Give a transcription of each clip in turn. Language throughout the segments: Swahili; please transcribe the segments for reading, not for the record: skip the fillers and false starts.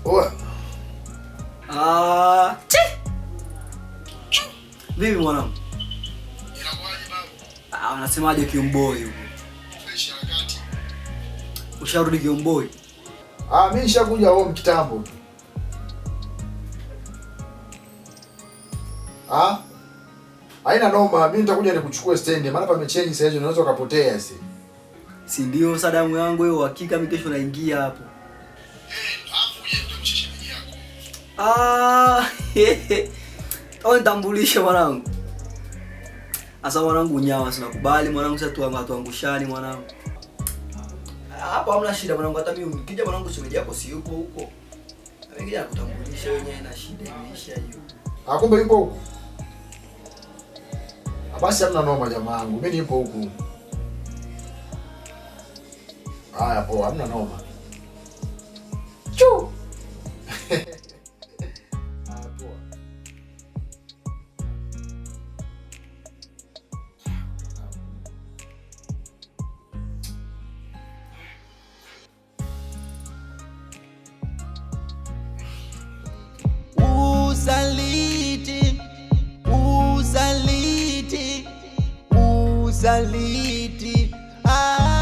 Oa. Ah, chi. Vipi mwanangu? Inakuaje babu? Ah, unasemaje Kiomboi huko? Fresh harakati. Usharudi Kiomboi? Ah, mimi nishakuja home kitambo. Ah? Haina noma, mimi nitakuja nikuchukue stendi, maana pamechange sasa hivi unaweza ukapotea si. Si ndio sadamu yangu hiyo, hakika mimi kesho naingia hapo. Eh, alafu uje mtamshe shemeji yako. Ah, au nitambulishe mwanangu. Asa mwanangu nyawa sinakubali mwanangu, sasa tuangushani mwanangu. Hapo hamna shida mwanangu, hata mimi nikija mwanangu shemeji yako si yupo huko. Mimi nikija nakutambulisha wewe, na shida imeisha hiyo. Ah, kumbe yupo huko. Basi hamna noma jamaa wangu, mimi nipo huku. Haya poa, hamna noma. Chu. Ah, poa. Usaliti, usaliti, usaliti. Ah.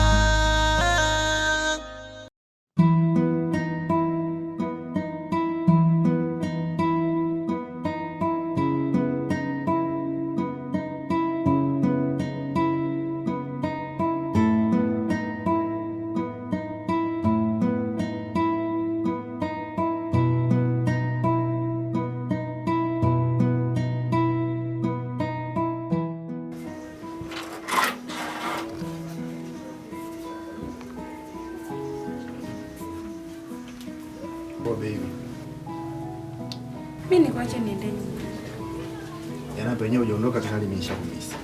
Poa baby. Mimi nikuache niende nyumbani. Jana penyewe hujaondoka tayari mimi nishakumisi.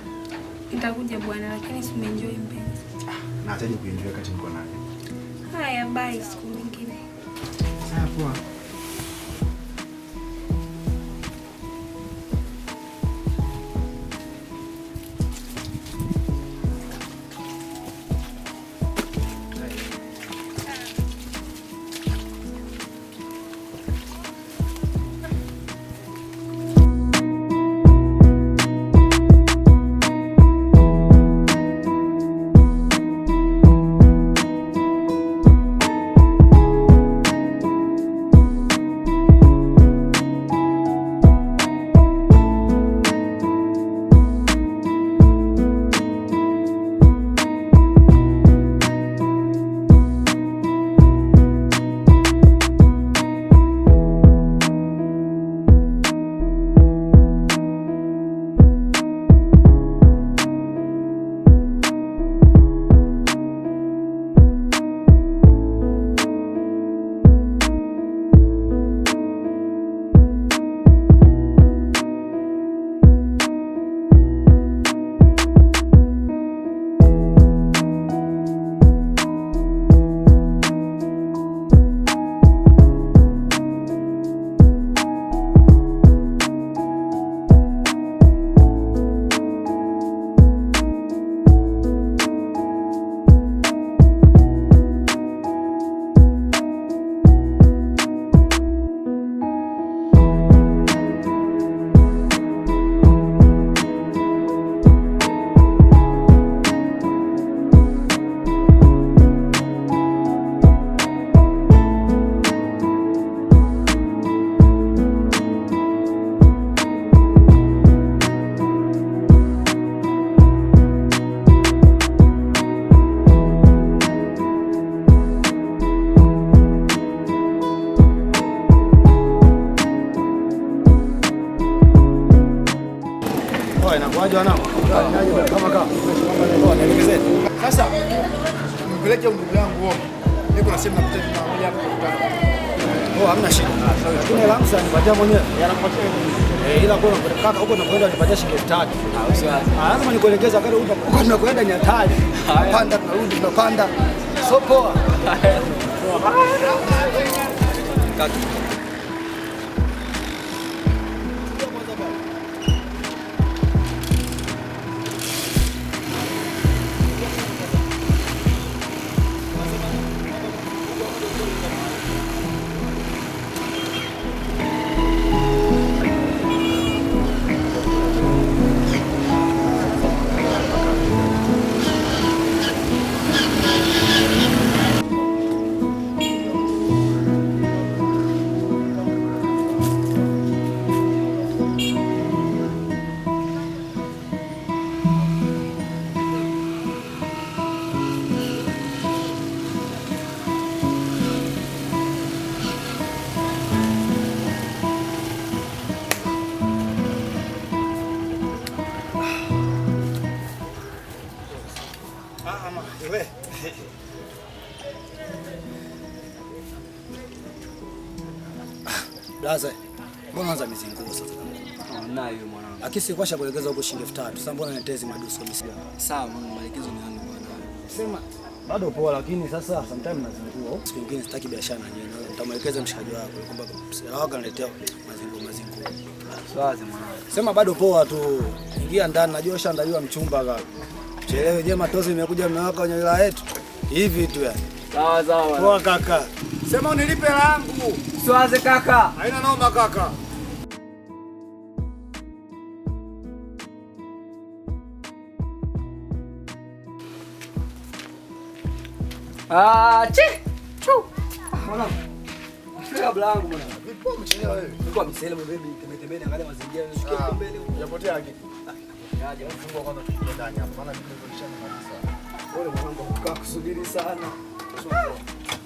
Nitakuja bwana, lakini si umeenjoy mpenzi. Na hataji kuenjoy wakati niko naye. Haya, bye siku nyingine. Sawa poa. Sasa mpeleke ndugu yangu huko. Niko na sehemu napita juma moja hapo kukutana. Oh, hamna shida. Lakini hela yangu nipatia mwenyewe. Eh, ila kwa kaka huko nakwenda nipatia shilingi 3000. Ah, usiwaze. Ah, lazima nikuelekeze wakati huko huko tunakwenda ni hatari. Panda tunarudi tunapanda. So poa. Kaka. Ah, ama wewe. Blaza, mbona unaanza mizinguo sasa? Nayo mwanangu. Akisi kwa shakuelekeza huko shilingi 3000. Sasa mbona unatezi madusu kabisa? Sawa mwanangu, maelekezo ni yangu bwana. Sema bado poa, lakini sasa sometimes nazingua. Siku nyingine sitaki biashara na nyenye. Nitamwelekeza mshikaji wako kwamba mshikaji wako analetea mazinguo. Swazi mwanangu. Sema bado poa tu. Ingia ndani, najua ushaandaliwa mchumba kaka. Chelewe je, matozi imekuja mmewaka kwenye wilaya yetu. Hivi tu yani. Sawa sawa. Poa kaka. Sema unilipe langu. Swazi kaka. Haina noma kaka. Ah, chi. Chu. Mwanangu. Fika blangu mwanangu. Vipi umechelewa wewe? Nilikuwa misele baby, tembea angalia mazingira, nishukie huko mbele huko. Hujapotea hakika. Aje, Fungua kwanza tuingie ndani hapa maana mimi nishamaliza. Pole mwanangu, kukaa kusubiri sana.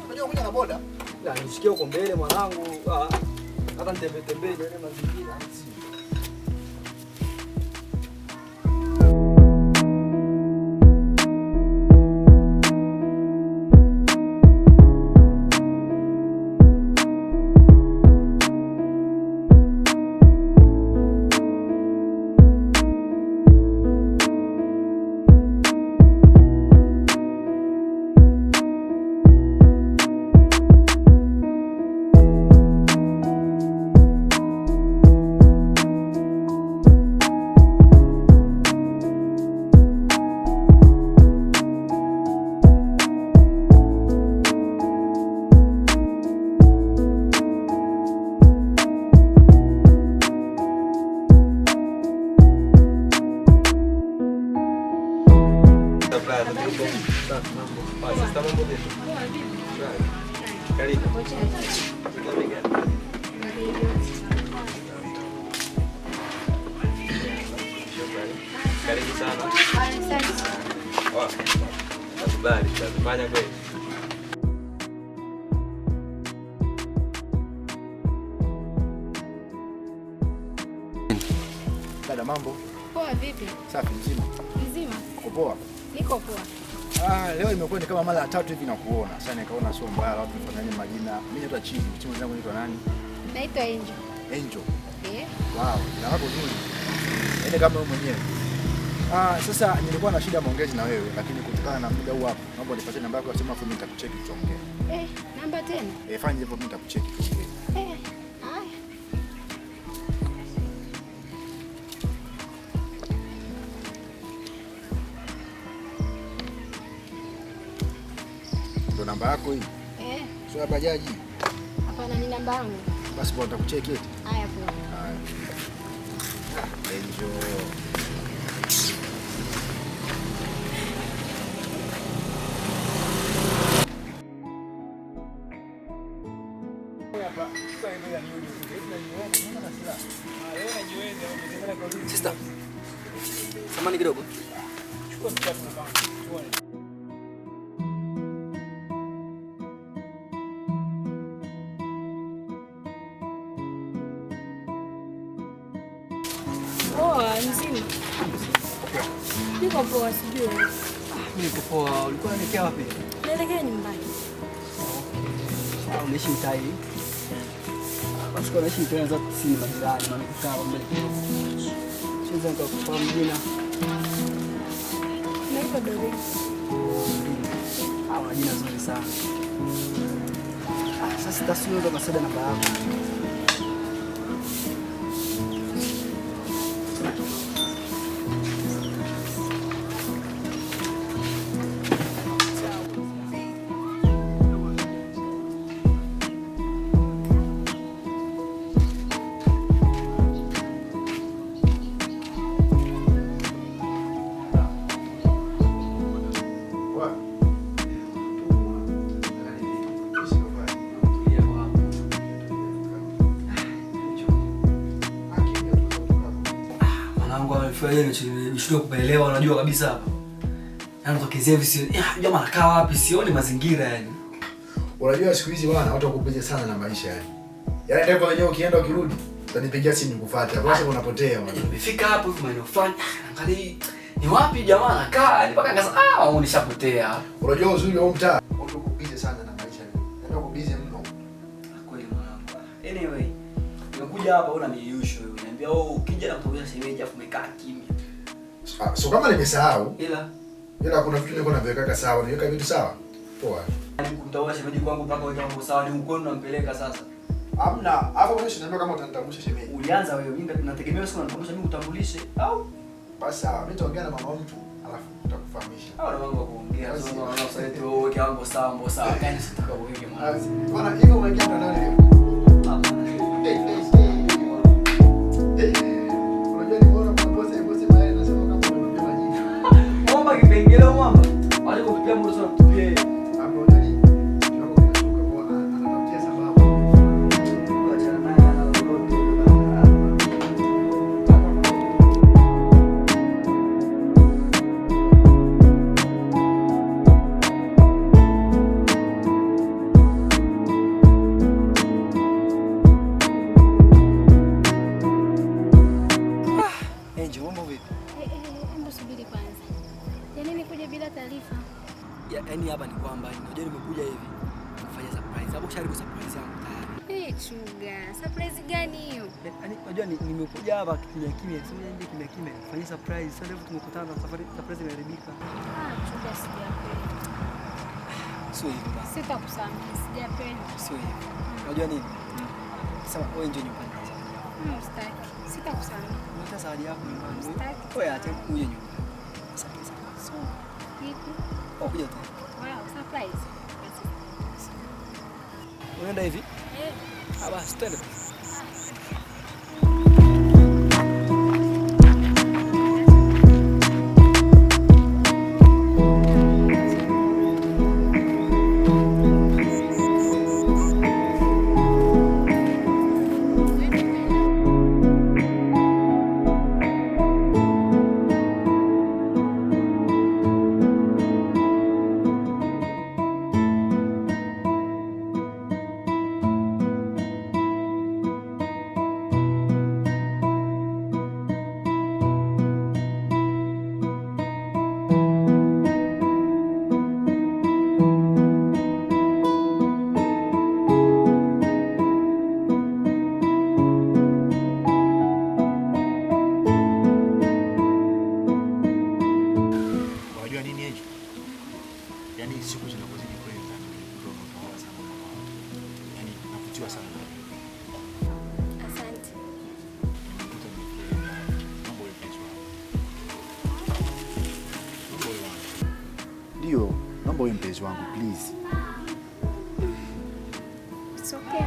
Unajua kuja na boda? Na nishikie huko mbele mwanangu. Ah, hata nitembee tembee nione mazingira. Karibu sana. Nakubali, tutafanya kweli. Dada, mambo? Poa, vipi? Safi, mzima. Mzima. Uko poa? Niko poa. Ah, leo imekuwa ni kama mara ya tatu hivi nakuona. Sasa nikaona sio mbaya, watu tufanane majina. Mimi naitwa Chibu, timu zangu naitwa nani? Naitwa Angel. Angel. Eh. Wow, jina lako zuri. Yaani kama wewe mwenyewe. Ah, sasa nilikuwa na shida maongezi na wewe, lakini kutokana na muda huu hapa, naomba unipatie namba yako asema afu mimi nitakucheki tuongee. Eh, namba tena? Eh, fanya hivyo mimi nitakucheki tuongee. Eh, haya. Ndio namba yako hii? Eh. Sio ya bajaji? Hapana, ni namba yangu. Basi bwana nitakucheki eti. Haya poa. Haya. Angel. Sister. Samani kidogo. Poa, mzima. Niko poa, sijui. Mimi niko poa. Ulikuwa unaelekea wapi? Naelekea nyumbani. Ah, unaishi mtaa hii? Basi kwa unaishi mtaa za kusini majirani, maana kukaa mbele kidogo. Siwezi nikakufahamu jina. Naitwa Doreen. Ah, una jina zuri sana. Ah, sasa tasio ndo masada namba yako. Nishindwa kuelewa, unajua kabisa hapa. Yaani tokezea hivi sio. Jamaa anakaa wapi? Sioni mazingira yani. Unajua siku hizi bwana watu wakupiga sana na maisha yani. Yaani ndio kwa wenyewe ukienda ukirudi, utanipigia simu nikufuate. Kwa sababu unapotea bwana. Nimefika hapo hivi maeneo fulani, angalia Ni wapi jamaa anakaa? Yaani mpaka nikasema ah, wangu nishapotea. Unajua uzuri wa huu mtaa, watu wako busy sana na maisha. Yaani wako busy mno. Kweli mwanangu. Anyway, nimekuja hapa una mieyusho wewe. Unaniambia oh, ukija na kutongoza shemeji afu umekaa kimya. Ah, so kama nimesahau, Ila ila kuna vitu nilikuwa naviweka sawa, niweka vitu sawa. Poa. yaani kumtongoza shemeji kwangu mpaka uweke mambo sawa ni ukweli unampeleka sasa. Hamna, hapo mwisho niambia kama utanitambulisha shemeji. Ulianza wewe, mimi nategemea siku unanitambulisha mimi utambulishe au Basi sawa, mimi nitaongea na mama mtu alafu nitakufahamisha. au na mambo ya kuongea. Sasa mama sasa eti wewe uweke mambo sawa, mambo sawa. Yaani sitaka uweke mwanangu. Bwana, hivi umeingia mtandaoni leo? Hapana. Unajua nimeona kuna bosi mahali anasema kama unajua majina. Mwamba kipengele mwamba. Wacha kutupia muda sana mtupie yeye. Hapo unajua kiwango kinashuka kwa anatafutia sababu. Achana naye ana lolote. Angel, mambo vipi? Hebu subiri kwanza. Ya nini kuja bila taarifa? Yaani hapa ni kwamba unajua nimekuja hivi kufanya surprise. Hapo usharibu surprise yangu tayari. Eh, chuga. Surprise gani hiyo? Yaani unajua nimekuja hapa kimya kimya, sio nje kimya kimya. Kufanya surprise. Sasa leo tumekutana na safari surprise imeharibika. Ah, chuga sijapenda. Sio hivyo basi. Sitakusamehe, sijapenda. Sio hivyo. Unajua nini? Sema wewe njoo nyumbani na zawadi yako. Sitaki. Sitakusamehe. Unataka zawadi yako nyumbani. Sitaki. Wewe acha uje nyumbani. Surprise. So, vipi? Oh, kuja tena. Wow, surprise. Basi. Unaenda hivi? Eh. Ah, basi twende. Unajua nini hicho? Yaani siku zinavyozidi kwenda nimekuwa mtawala sana mama wangu. Yaani navutiwa sana na wewe. Asante. Nimekuta nimefurahia. Mambo ya mpenzi wangu. Mambo ya wangu. Ndio, naomba wewe mpenzi wangu please. It's okay.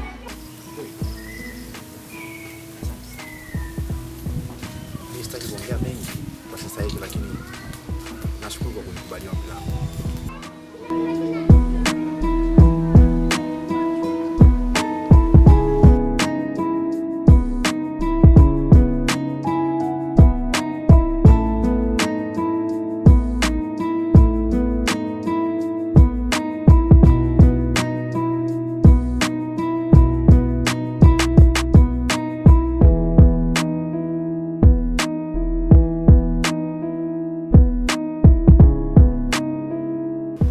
Mimi sitaki kuongea mengi kwa sasa hivi lakini nashukuru kwa kunikubalia ombi langu.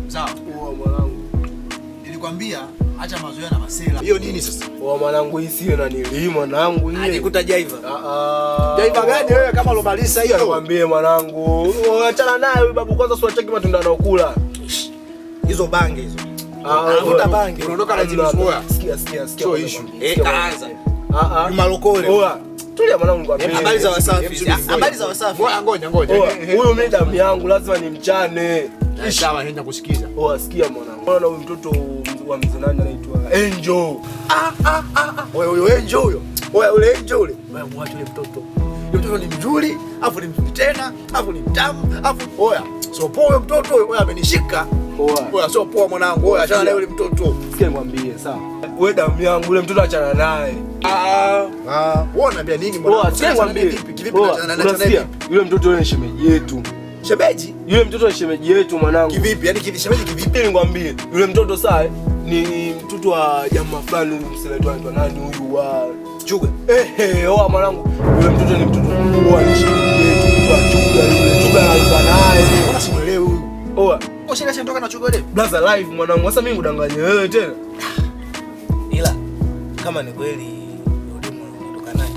Sawa. Oa mwanangu. Nilikwambia acha mazoea na masela. Hiyo nini sasa? Oa mwanangu, hii sio nanilii mwanangu hii. Alikuta jaiva. Ah ah. Jaiva gani wewe kama lomalisa hiyo? Nikwambie mwanangu. Achana naye huyu babu kwanza, si unacheki matunda anaokula. Hizo bange hizo. Ah, Anavuta bange. Unaondoka na James Moya. Sikia sikia sikia. Sio issue. Eh, kaanza. Ah ah. Juma Lokole. Oa. Tulia mwanangu nikwambie. Habari za Wasafi. Habari za Wasafi. Ngoja ngoja ngoja. Oa, huyu mimi damu yangu lazima nimchane. Sawa, nenda kusikiza. Oa, sikia mwanangu. Unaona huyu mtoto wa mzee nani anaitwa Angel. Wewe huyo Angel huyo. Wewe yule Angel yule. Wewe mwache yule mtoto. Yule mtoto ni mzuri, afu ni mzuri tena, afu ni mtamu, afu oya. So poa huyo mtoto huyo, oya amenishika. Oa. Oya so poa mwanangu, oya achana na yule mtoto. Sikia nikwambie, sawa. Wewe damu yangu yule mtoto achana naye. Ah. Ah, wewe unaniambia nini mwanangu? Oa, sikia nikwambie. Vipi? Kivipi Oa, achana naye? unasikia? Vipi? Yule mtoto yule ni shemeji yetu. Shemeji? Yule mtoto ni shemeji yetu mwanangu. Kivipi? Yaani kivipi shemeji kivipi? Ili nikwambie, yule mtoto saa ni mtoto wa jamaa fulani huyu msela anaitwa nani huyu wa Chuga. Ehe, oa mwanangu. Yule mtoto ni mtoto wa ni shemeji yetu, mtoto wa Chuga yule. Chuga alikuwa naye. Mbona simuelewi huyu? Oa. Wewe sasa ndoka na Chuga yule. Blaza live mwanangu. Sasa mimi ngudanganye wewe tena. Ila kama ni kweli demu unatoka naye,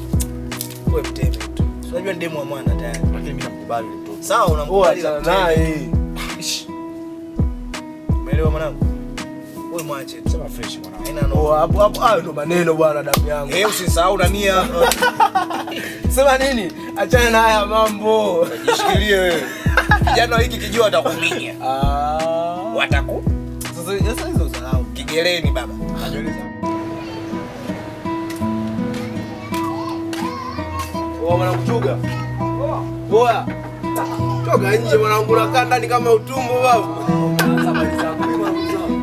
wewe mteme tu. Si unajua ni demu wa mwana tayari. Lakini mimi nakubali yule mtoto. Sawa, Oa, unamkubali achana ila naye. Umeelewa mwanangu? Wewe mwache tu. Sema fresh mwanangu. Haina noma. Oa, hapo hapo hayo ndo maneno bwana damu yangu. Eh, usisahau na mia. Sema nini? Achana na haya mambo. Jishikilie wewe. Kijana hiki kijua watakuminya. Ah. Wataku Sasa hizo usahau. kigeleni baba. Oa mwanangu Chuga. Oa. Toka nje mwanangu, unakaa ndani kama utumbo babu.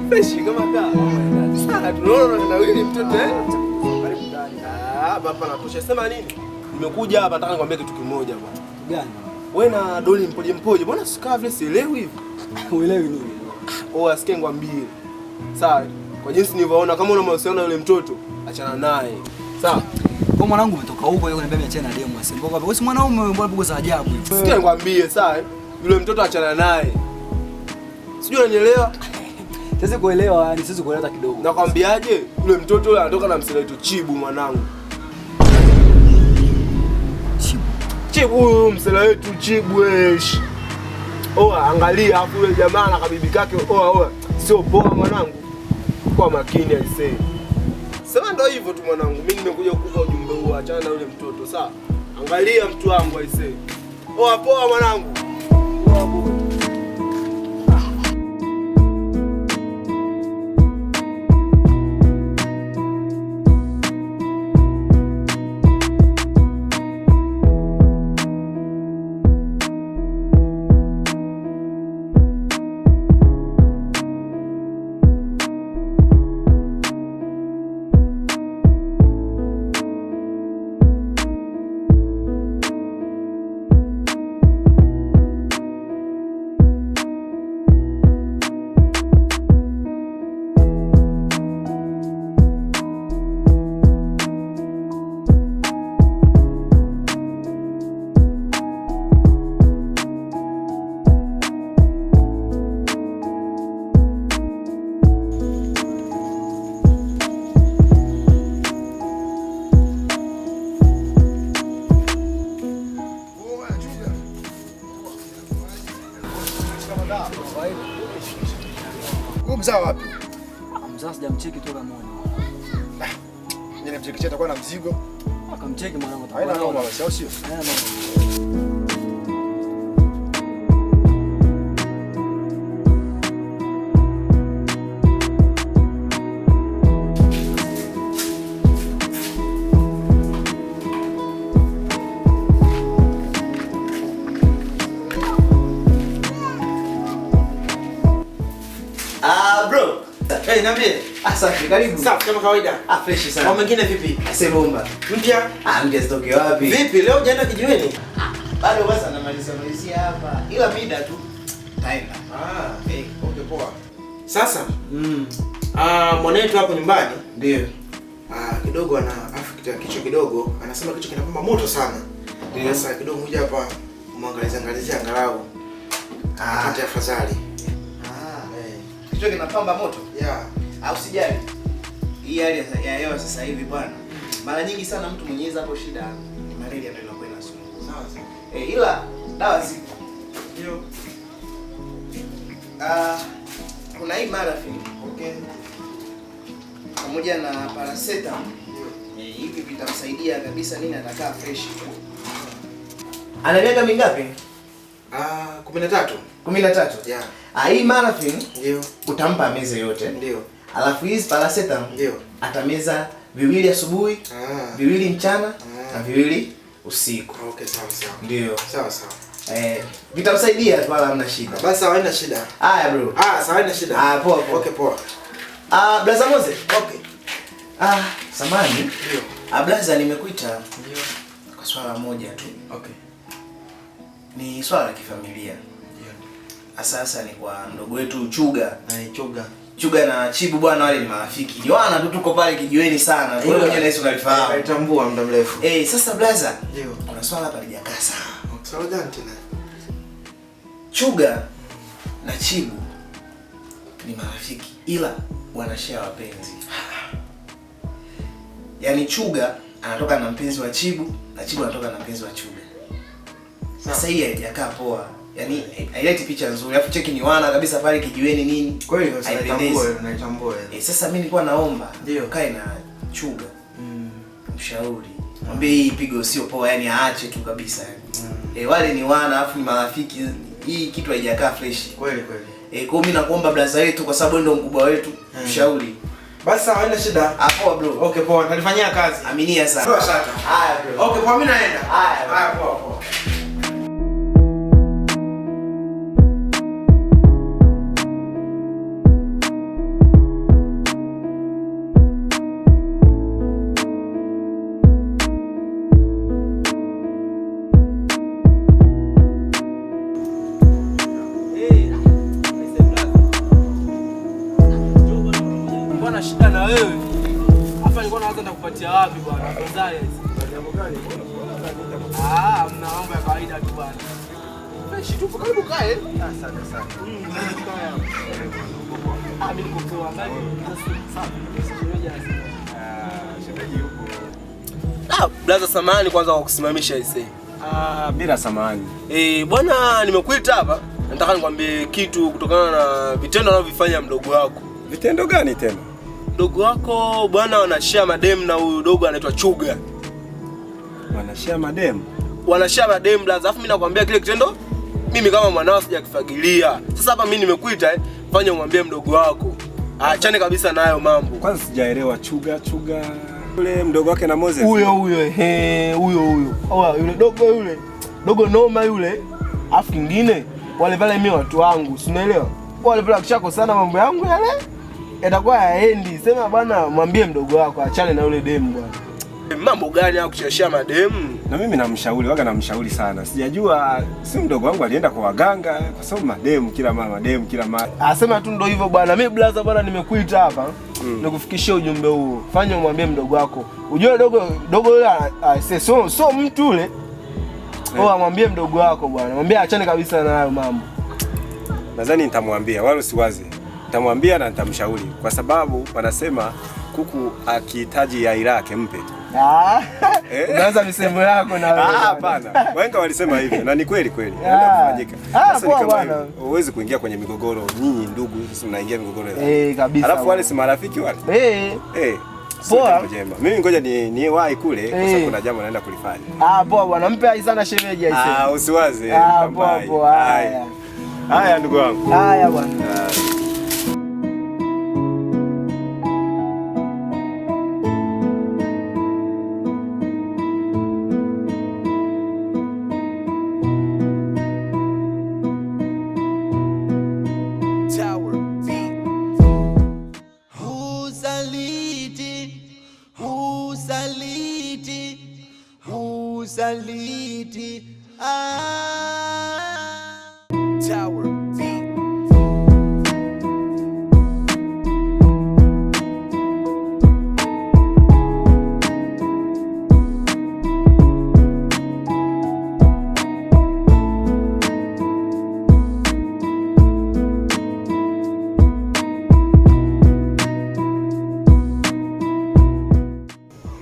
Fresh kama kaa. Sana tunaona na wili mtoto eh. Karibu ndani. Ah, hapa natosha. Sema nini? Nimekuja hapa nataka nikwambie kitu kimoja bwana. Gani? Wewe na Doli mpoje mpoje? Mbona sikaa vile sielewi hivi? Uelewi nini? Oa, sikia nikwambie. Sawa, kwa jinsi nilivyoona kama una mahusiano na yule mtoto, achana naye. Sawa? Kwa mwanangu umetoka huko yeye kuniambia niachane na demu ase. Mbona wewe si mwanaume wewe, mbona pigo za ajabu hivi? Sikia nikwambie, sawa? Yule mtoto achana naye. Sijui unanielewa? Siwezi kuelewa, yani siwezi kuelewa hata kidogo. Nakwambiaje? Yule mtoto yule anatoka na mseleto Chibu mwanangu. Chibu. Chibu huyu msela wetu Chibu wesh. Oa, angalia hapo yule jamaa na kabibi kake. Oa oa, sio poa mwanangu. Kwa makini aisee. Sema ndo hivyo tu mwanangu, mimi nimekuja kukupa ujumbe huu, achana na yule mtoto, sawa? Angalia mtu wangu aisee. Oa poa mwanangu. Poa poa. Huyu mzaa wapi? Mzaa sijamcheki toka mwana. Mimi nimchekechea atakuwa na mzigo. Akamcheki mwanangu Haina atakuwa noma basi, au sio? Haina noma. Ah bro. Hey, niambie. Asante, karibu. Safi kama kawaida. Ah, fresh sana. Mambo mengine vipi? Sasa bomba. Mpya? Ah, mpya zitoke wapi? Vipi leo hujaenda kijiweni? Bado basi anamalizia malizia hapa. Ila mida tu taenda. Ah, hey, okay poa. Sasa? Ah, mwanetu hapo nyumbani? Ndio. Ah, kidogo ana afya ya kichwa kidogo, anasema kichwa kinapamba moto sana. Ndio. Sasa kidogo kuja hapa muangalizie angalizie angalau. Ah, Apate afadhali. Ah. Eh. Kichwa kinapamba moto? Yeah. Au sijali. Hii hali ya hewa sasa hivi bwana. Mara nyingi sana mtu mwenyewe hapo shida ni malaria ndio inakuwa inasumbua. Sawa sawa. Eh, ila dawa zipo. Ndio. Ah, kuna hii Marafin. Okay. Pamoja na paracetamol. Eh, hivi vitamsaidia kabisa nini atakaa fresh. Ana miaka mingapi? Ah, 13. 13. Yeah. Ah, hii Marafin ndio utampa meze yote. Ndio. Alafu hizi paracetamol ndio atameza viwili asubuhi, viwili mchana na viwili usiku. Okay, sawa sawa. Ndio. Sawa sawa. Eh, vitamsaidia tu wala hamna shida. Basi sawa, haina shida. Haya bro. Ah, sawa haina shida. Ah, poa poa. Okay, poa. Ah, Blaza Moze. Okay. Ah, samani. Ndio. Ah, Blaza nimekuita. Ndio. Kwa swala moja tu. Okay. Ni swala la kifamilia. Ndio. Sasa ni kwa mdogo wetu Chuga. Eh, Chuga. Chuga na Chibu bwana wale ni marafiki. Ni wana tu tuko pale kijiweni sana. Wewe mwenyewe nahisi unalifahamu. Nalitambua muda mrefu. Eh, sasa Blaza. Ndio. Kuna swala hapa halijakaa sawa. Swala gani tena? Chuga na Chibu ni marafiki ila wanashare wapenzi. Yaani Chuga anatoka na mpenzi wa Chibu na Chibu anatoka na mpenzi wa Chuga. Sasa hii haijakaa poa. Yaani haileti picha nzuri. Alafu cheki ni wana kabisa pale kijiweni nini? Kweli naitambua, naitambua. Sasa mimi nilikuwa naomba ndio kae na Chuga. Mshauri. Mwambie hii pigo sio poa, yani aache tu kabisa yani. Wale ni wana alafu ni marafiki. Hii kitu haijakaa fresh. Kweli kweli. Kwa mimi nakuomba blaza yetu kwa sababu ndio mkubwa wetu, mshauri. Basi sawa, haina shida. Poa bro. Okay poa, nitalifanyia kazi. Aminia sana. Sawa shaka. Haya bro. Okay poa, mimi naenda. Haya. Haya poa poa. Shida na wewe. Hapa nilikuwa naanza nitakupatia wapi bwana? Gonzales. Jambo gani? Ah, mna mambo ya kawaida tu bwana. Fresh tu, karibu kae. Asante sana. Kae hapo. Ah, mimi niko poa. Sasa shemeji anasema. Ah, shemeji yupo. Ah, blaza samahani kwanza kwa kusimamisha ise. Ah, bila samahani. Bwana nimekuita hapa. Nataka nikwambie kitu kutokana na vitendo anavyofanya mdogo wako. Vitendo gani tena? Mdogo wako bwana wanashare madem na huyu dogo anaitwa Chuga. Wanashare madem? Wanashare madem blaza. Alafu mimi nakwambia kile kitendo mimi kama mwanao sijakifagilia. Sasa hapa mimi nimekuita fanya umwambie mdogo wako. Aachane kabisa nayo mambo. Kwanza sijaelewa Chuga yule mdogo wake na Moses. Huyo huyo huyo huyo. Oh, yule dogo yule. Dogo noma yule. Alafu kingine wale pale mimi watu wangu, si unaelewa? Wale pale wakishako sana mambo yangu yale yatakuwa hayaendi. Sema bwana mwambie mdogo wako achane na yule demu bwana. Mambo gani hayo kuchashia mademu? Na mimi namshauri, waga namshauri sana. Sijajua si mdogo wangu alienda kwa waganga kwa sababu mademu kila mara, mademu kila mara. Asema tu ndio hivyo bwana. Mimi blaza bwana nimekuita hapa nikufikishie ujumbe huo. Fanya umwambie mdogo wako. Ujue dogo yule sio mtu yule. Oh, amwambie mdogo wako bwana. Mwambie achane kabisa na hayo mambo. Nadhani nitamwambia, wala usiwaze. Nitamwambia na nitamshauri kwa sababu wanasema kuku akihitaji yai lake mpe tu. Unaanza misemo yako na wewe. Hapana. Wengi walisema hivyo na ni kweli kweli. Inaenda kufanyika. Sasa ni kama huwezi kuingia kwenye migogoro nyinyi ndugu, sisi mnaingia migogoro. Kabisa. Alafu wale si marafiki wale. Poa. Mimi ngoja ni wahi kule kwa sababu kuna jambo naenda kulifanya. Poa bwana, mpe hai sana shemeji aisee. Usiwaze. Poa poa. Haya. Haya ndugu wangu. Haya bwana. Usaliti. Tower B.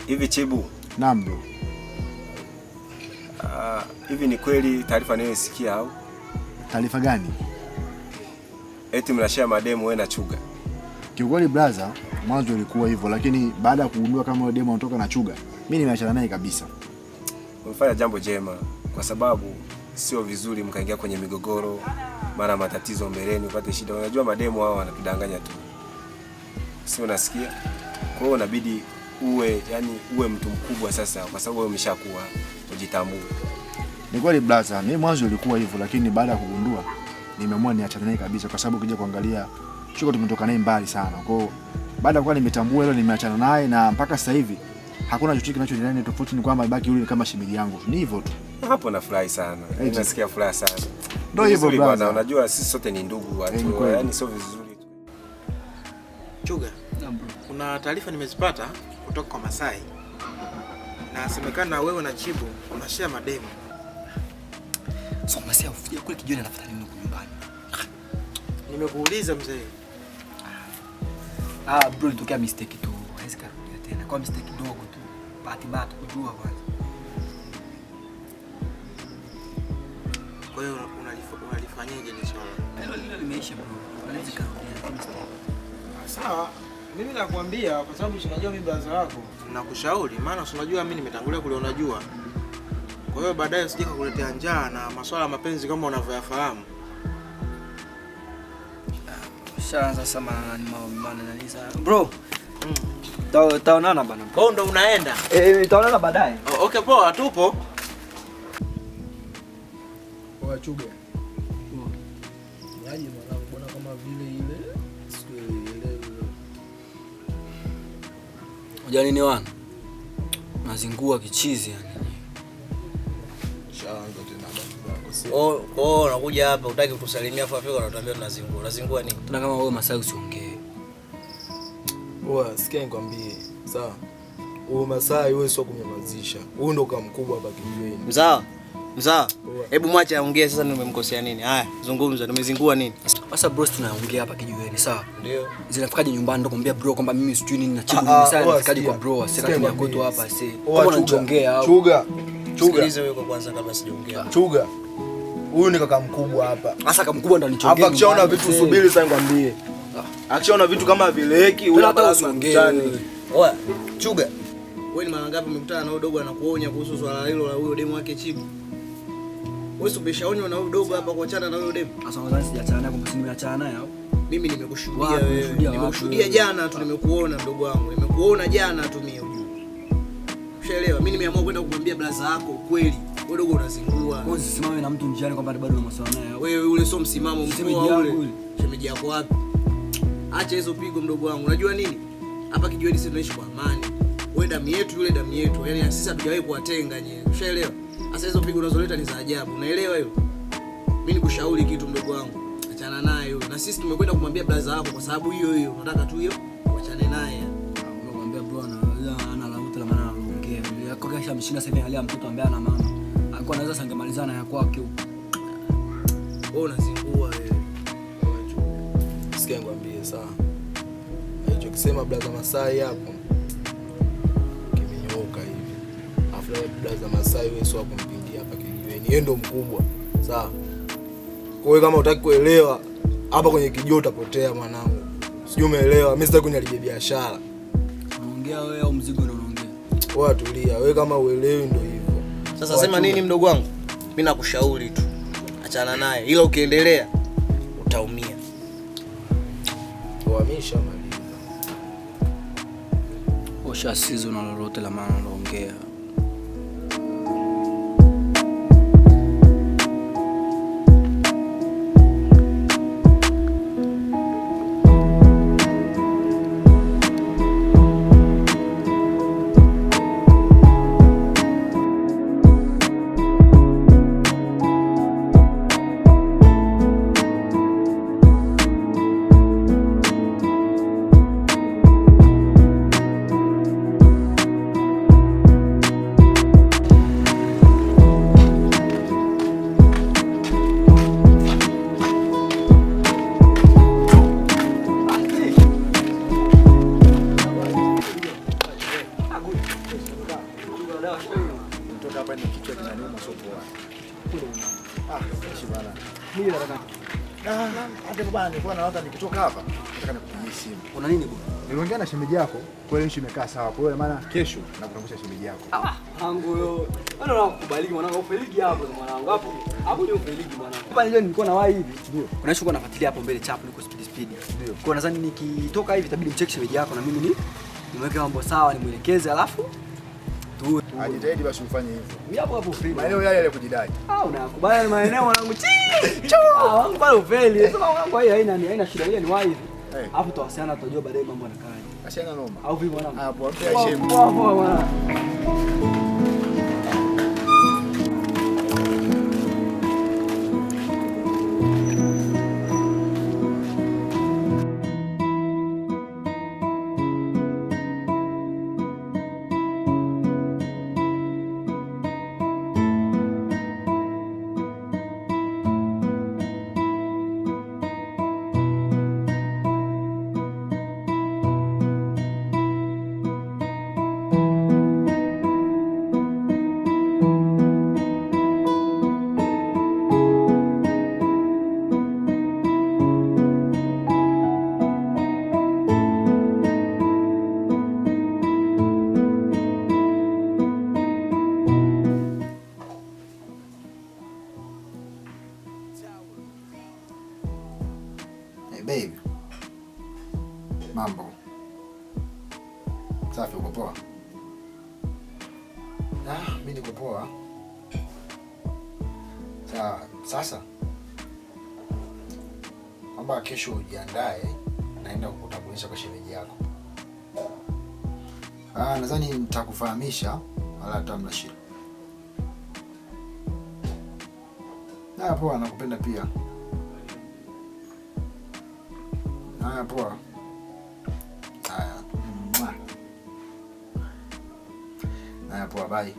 Hivi Chibu. Naam bro. Hivi ni kweli taarifa niliyosikia au? Taarifa gani? Eti mnashare mademu wewe na Chuga. Kiukweli brother, mwanzo ilikuwa hivyo lakini baada ya kugundua kama yule demu anatoka na Chuga, mimi nimeachana naye kabisa. Umefanya jambo jema kwa sababu sio vizuri mkaingia kwenye migogoro, mara matatizo mbeleni upate shida. Unajua mademu hao wanatudanganya tu. Sio unasikia? Kwa hiyo inabidi uwe yani uwe mtu mkubwa sasa kwa sababu wewe umeshakuwa, ujitambue. Ni kweli brother, mimi mwanzo ilikuwa hivyo lakini baada ya kugundua nimeamua niachane naye kabisa kwa sababu ukija kuangalia Chuga tumetoka naye mbali sana. Kwa hiyo baada ya kuwa nimetambua hilo nimeachana naye na mpaka sasa hivi hakuna chochote kinachoniletea tofauti, ni kwamba ibaki yule kama shemeji yangu. Ni hivyo tu. Hapo nafurahi sana. Nasikia furaha sana. Ndio hivyo brother. Unajua sisi sote ni ndugu watu. Yaani sio vizuri. Chuga, kuna taarifa nimezipata kutoka kwa Masai. Na semekana wewe na Chibu unashare mademu. So Masai ufija kule kijiweni anafuata nini huko nyumbani? Nimekuuliza mzee. Ah bro, ilitokea mistake tu. Haiwezi karudia tena. Kwa mistake kidogo tu. Bahati mbaya tukujua kwanza. Kwa hiyo unalifanyaje ile swala? Hilo lilo limeisha bro. Haiwezi karudia kwa mistake. Sawa. Mimi nakwambia kwa sababu unajua mimi brother wako. Nakushauri maana unajua mimi nimetangulia kuliona jua. Kwa hiyo baadaye usije kukuletea njaa na masuala ya mapenzi kama unavyoyafahamu. Shaanza sasa maana nani sana. Bro. Taonana bana. Kwa hiyo ndo unaenda? Taonana baadaye. Okay poa, tupo. Poa Chuga. Yaani mwanangu bwana kama vile ile sikuelewi. Unajua nini wana? Nazingua kichizi yani. Shaanza tena baba zako. Oh, unakuja hapa hutaki kutusalimia afu afika unatuambia tunazingua. Unazingua nini? Tuna kama wewe Masai usiongee. Oa, sikia nikwambie. Sawa. Huyu Masai wewe sio kumnyamazisha. Huyu ndo kama mkubwa hapa kijiweni. Mzaa. Mzaa. Hebu mwache aongee sasa, nimemkosea nini? Haya, zungumza, nimezingua nini? Sasa bro, tunaongea hapa kijiweni, sawa? Ndio. Zinafikaje nyumbani ndo kumwambia bro kwamba mimi sijui nini na chibu nini sana, nafikaje kwa bro? Sasa kati ya kwetu hapa sasa. Kama unanichongea au Chuga. Chuga. Sikiliza wewe kwa kwanza kabla sijaongea. Chuga. Huyu ni kaka mkubwa hapa. Sasa kaka mkubwa ndo anichongea. Hapa akishaona vitu subiri sasa nikwambie. Akishaona vitu kama vileki huyu hata usiongee. Oa, Chuga. Wewe ni mara ngapi umekutana na huyo dogo anakuonya kuhusu swala hilo la huyo demu wake Chibu? Wewe umeshaonywa na huyo dogo hapa kuachana na huyo demu? Sasa unadhani sijaachana naye kwamba nimeachana naye au? Mimi nimekushuhudia wewe. Nimekushuhudia jana tu, nimekuona mdogo wangu. Nimekuona jana tu mimi ujue. Ushaelewa? Mimi nimeamua kwenda kumwambia blaza yako ukweli. Wewe dogo unazingua. Wewe usisimame na mtu njiani kwamba bado una masuala naye. Wewe ule sio msimamo mkoa ule. Shemeji yako wapi? Acha hizo pigo mdogo wangu. Unajua nini? Hapa kijiweni sisi tunaishi kwa amani. Wewe damu yetu, yule damu yetu. Yaani sisi hatujawahi kuwatenga nyewe. Ushaelewa? Sasa hizo pigo unazoleta ni za ajabu. Unaelewa hiyo? Mimi nikushauri kitu mdogo wangu. Achana naye yule. Na sisi tumekwenda kumwambia blaza wako kwa sababu hiyo hiyo. Unataka tu hiyo uachane naye. Unamwambia bro ana lauta la maana anaongea. Yako kesha mshinda sasa hivi hali ya mtoto ambaye ana mama. Alikuwa anaweza sangemalizana ya kwake huko. Wewe unazingua wewe. Sikia nikwambie sawa. Alichokisema blaza Masai hapo kimenyooka hivi. Afu blaza Masai wewe sio kumpingia hapa kijiweni. Yeye ndo mkubwa. Sawa. Kwa hiyo kama hutaki kuelewa hapa kwenye kijio utapotea mwanangu. Sijui umeelewa. Mimi sitaki kuniharibia biashara. Unaongea wewe au mzigo ndio unaongea? Wewe tulia. Wewe kama uelewi ndio hivyo. Sasa sema nini mdogo wangu? Mimi nakushauri tu. Achana naye. Ila ukiendelea utaumia. Uhamisha mali. Osha sizo na lolote la maana unaongea. Nikitoka hapa nataka nikupigie simu. Una nini bwana? Niliongea na shemeji yako, kwa hiyo issue imekaa sawa. Kwa hiyo maana kesho nakutambulisha shemeji yako. Angu yo. Wewe unakubaliki mwanangu, ufeliki hapo mwanangu. Hapo hapo ndio ufeliki mwanangu. Hapa leo nilikuwa na wahi hivi. Ndio. Kuna issue nafuatilia hapo mbele chapu niko speed speed. Ndio. Kwa nadhani nikitoka hivi itabidi mcheck shemeji yako na mimi ni nimweke mambo sawa, nimuelekeze alafu tu. Ajitahidi basi ufanye hivyo. Mimi hapo hapo free. Maeneo yale yale kujidai. Ah, unakubali maeneo mwanangu. Ah, wangu pale ufeli. Sasa wangu hii haina shida, ile ni wahi hivi. Alafu tutawasiliana tutajua baadaye mambo yanakaaje. Asiana noma. Au vipi mwanangu? Hapo hapo shemu. Poa poa mwanangu. Hey babe. Mambo. Safi, uko poa? Ah, mimi niko poa. Sasa kwamba kesho ujiandae, naenda kukutambulisha kwa shemeji yako. Ah, nadhani nitakufahamisha wala hata hamna shida. Na poa, nakupenda pia. Haya poa. Haya. Haya poa, bye.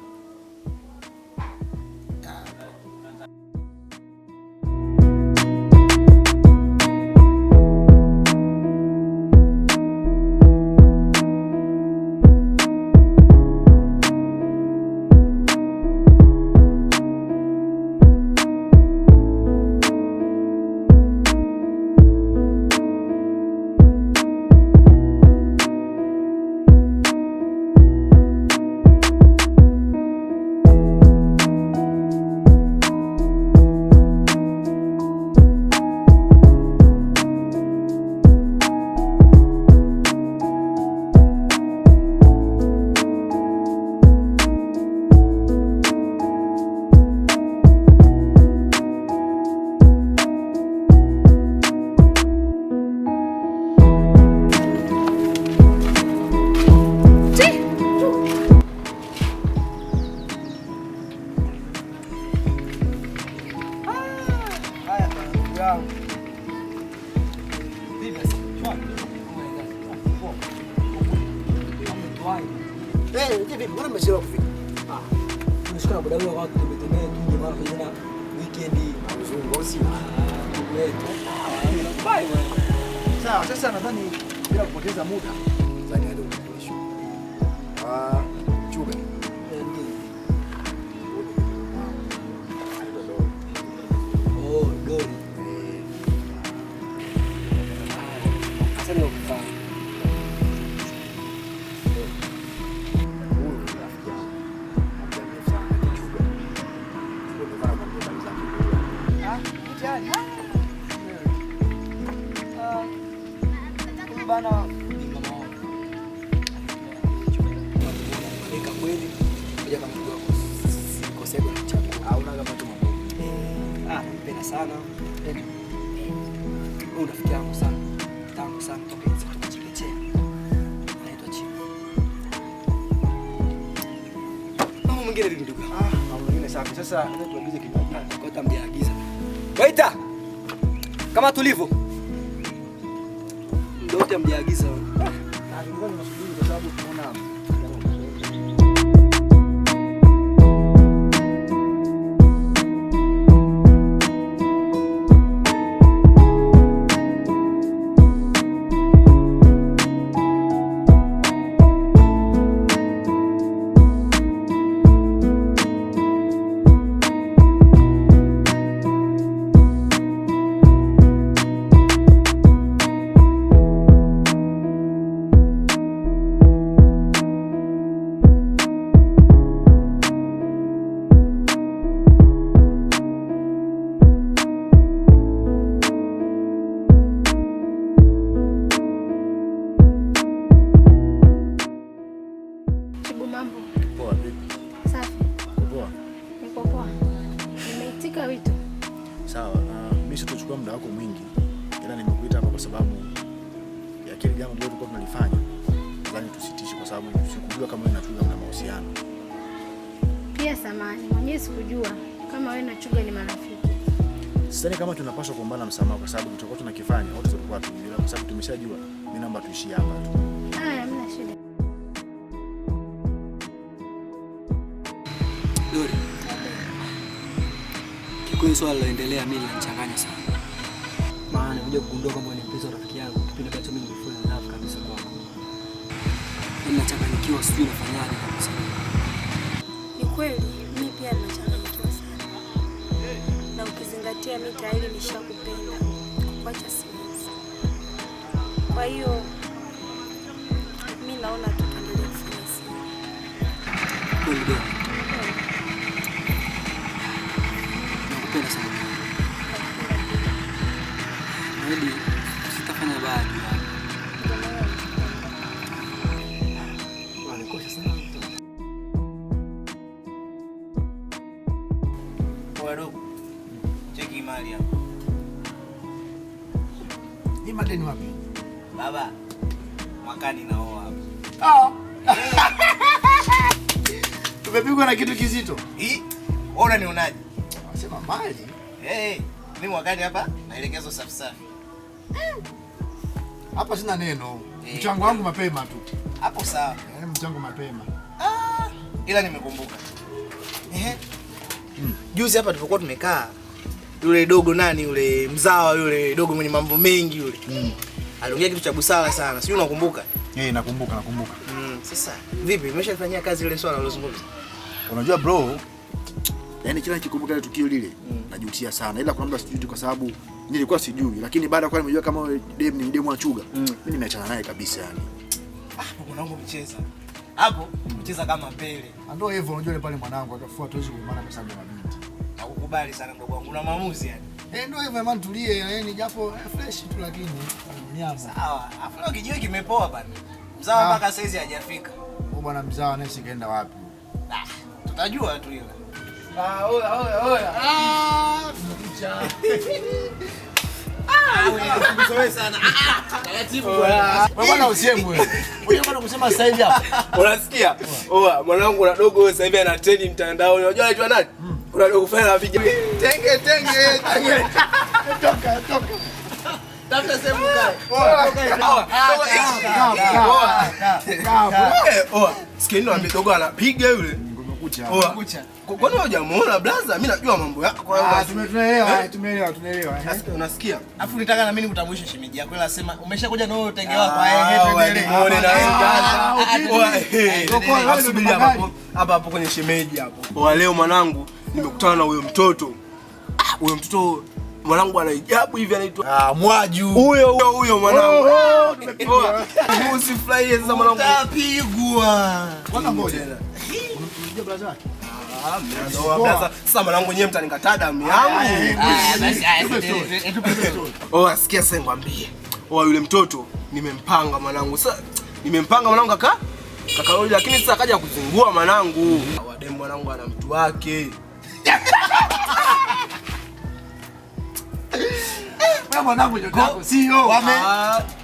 Sawa, sasa nadhani bila kupoteza muda, nadhani hadi utambulisho. Ah, Chuga. Oh, Dori. Sasa ndio kufahamu. Huyu ni rafiki yangu. Muda mrefu sana Chuga. Sio ndio kwa sababu zake. Ah, kijana. Bana ni mama wangu. Nika kweli kuja kama ndugu yako sikosea kwa chakula. Au na kama tu mambo. Ah, nampenda sana. Huyu rafiki yangu sana. Tangu sana toka enzi tukachekechea. Anaitwa Chibu. Mambo mengine vipi ndugu? Ah, mambo mengine safi. Sasa tuagize kinywaji. Kwa tamjaagiza. Waita. Kama tulivyo. Ndote mjaagiza. Ah, tulikuwa tunasubiri kwa sababu tunaona Sawa, mimi sitochukua muda wako mwingi. Ila nimekuita hapa kwa sababu ya kile jambo ambalo tulikuwa tunalifanya. Nadhani tusitishe kwa sababu sikujua kama wewe na Chuga mna mahusiano. Pia samahani, mwenyewe sikujua kama wewe na Chuga ni marafiki. Sidhani kama tunapaswa kuombana msamaha kwa sababu tutakuwa tunakifanya wote tulikuwa tunajua, kwa sababu tumeshajua. Mimi naomba tuishie hapa tu. Haya, hamna shida. Dori. Kikweli swala liloendelea mimi linanichanganya sana. Maana nimekuja kugundua kwamba ni mpenzi wa rafiki yangu kipindi ambacho mimi nimefall in love kabisa kwako. Mimi nachanganyikiwa, sijui nafanyaje kabisa. Ni kweli mimi pia ninachanganyikiwa sana. Na ukizingatia mimi tayari nishakupenda, kuacha siwezi. Kwa hiyo mimi naona tu tuendelee kufanya siri. Kweli Dori. Nakupenda sana. Naidi Nakubali. Ndio maana nakupenda. Unanikosha sana mtoto. Wadogo. Cheki mali hapo. Ni madeni wapi? Baba. Mwakani naoa hapo. Ah. Tumepigwa na kitu kizito. Hii? Wewe unanionaje? Nasema mali. Eh, mimi mwakani hapa maelekezo safi safi. Hapa sina neno. Mchango wangu mapema tu. Hapo sawa. Mchango mapema. Ah, ila nimekumbuka. Ehe. Juzi hapa tulipokuwa tumekaa yule dogo nani yule mzawa yule dogo mwenye mambo mengi yule. Aliongea kitu cha busara sana. Sijui unakumbuka? Nakumbuka. Sasa vipi umeshafanyia kazi ile swala ulozungumza? Unajua bro, yani kila nikikumbuka ile tukio lile najutia sana. Ila kuna muda sijui kwa sababu nilikuwa sijui, lakini baada kwa nimejua kama yule dem ni demu wa Chuga, mimi nimeachana naye kabisa yani. Hapo mwanangu mcheza. Hapo mcheza kama Pele. Ndio hivyo unajua ile pale mwanangu akafua tuwezi kugombana kwa sababu ya mabinti. Nakukubali sana mdogo wangu, una maamuzi yani. Ndio hivyo man, tulie yani japo fresh tu lakini nyama. Sawa. Afu leo kijiwe kimepoa bana. Mzawa mpaka saizi hajafika. Huyo bwana mzawa naye sikaenda wapi? Ah, tutajua tu hilo. Ah, oya oya. Ah, tumekucha. Ah, wewe sana. Ah, taratibu bwana. Wewe bwana usiemu wewe. Wewe bwana kusema sasa hivi hapa. Unasikia? Oa, mwanangu na dogo wewe sasa hivi ana trend mtandaoni. Unajua anaitwa nani? Kuna dogo fulani anapiga tenge tenge tenge. Toka toka. Tafuta sehemu kae. Oa. Oa, sikia ndio dogo anapiga yule. Kucha. Kucha. Kwani hujamuona blaza? Mimi najua mambo yako. Ah, tumeelewa, tumeelewa. Unasikia? Alafu nitaka na mimi nikutambulishe shemeji yako. Ila sema umeshakuja na wewe utenge wako. Eh, muone na wewe. Subiri hapo. Hapa hapo kwenye shemeji hapo. Oa, leo mwanangu nimekutana na huyo mtoto. Huyo mtoto mwanangu ana hijabu hivi anaitwa Mwaju. Huyo huyo mwanangu. Usifurahie sasa mwanangu. Utapigwa. Kwanza ngoja. Unajua blaza wake? Ah, blaza. Sasa mwanangu nyewe mtanikataa damu yangu. Oh, asikia sasa ngwambie. Oh, yule mtoto nimempanga mwanangu. Sasa nimempanga mwanangu kaka Rodi, lakini sasa akaja kuzingua mwanangu. Wademu mwanangu ana mtu wake. Wewe mwanangu nyota yako sio. Wame